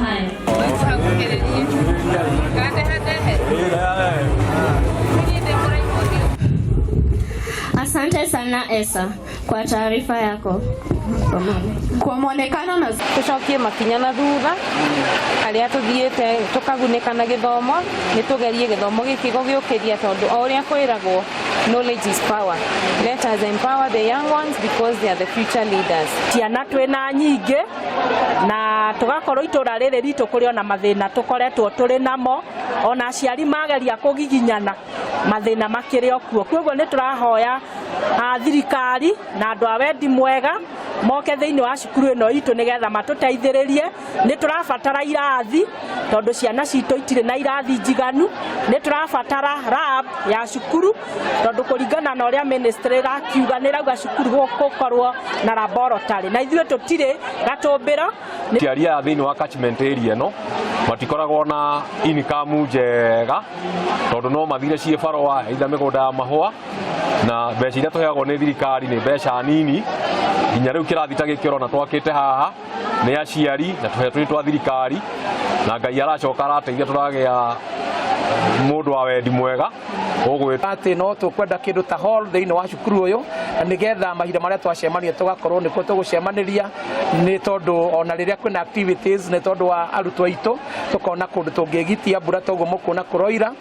Haya. Asante sana Esa kwa taarifa yako. Kwa mwonekano na tucokie makinya na thutha harĩa tũthiĩte tũkagunĩka na gĩthomo nĩ tũgerie gĩthomo gĩkĩ gũgĩũkĩria tondũ o ũrĩa kwĩragwo, knowledge is power. Let us empower the young ones because they are the future leaders. Ciana twĩna nyingĩ na tũgakorwo itũra rĩrĩ ritũ kũrĩ ona mathĩna tũkoretwo tũrĩ namo, ona aciari mageria kũgiginyana, mathĩna makĩrĩ o kuo. Koguo nĩ tũrahoya a thirikari na andũ a wendi mwega moke thĩinĩ wa cukuru ĩno itũ nĩgetha matũteithĩrĩrie. Nĩ tũrabatara irathi tondũ ciana citũ itirĩ na irathi njiganu. Nĩ tũrabatara lab ya cukuru tondũ kũringana na ũrĩa ministry ĩrakiuga, nĩ ĩrauga cukuru gũkorwo na laboratory na ithuĩ tũtirĩ gatũmbĩro. Aciari aya thĩinĩ wa catchment area ĩno matikoragwo na income njega tondũ no mathire ciĩ barũa either mĩgũnda ya mahũa, na mbeca iria tũheagwo nĩ thirikari nĩ mbeca nini. Nginya rĩu kĩrathi ta gĩkĩ ũrona twakĩte haha nĩ aciari na tũhe tũrĩ twa thirikari, na Ngai aracoka arateithia tũragĩa mũndũ wa wendi mwega ũgwĩta atĩ no tũkwenda kĩndũ ta hall thĩinĩ wa cukuru ũyũ na nĩgetha mahinda marĩa twacemania tũgakorwo nĩkuo tũgũcemanĩria, nĩ tondũ ona rĩrĩa kwĩna activities, nĩ tondũ wa arutwo aitũ, tũkona kũndũ tũngĩgitia mbura toguo mũkuona kũroira.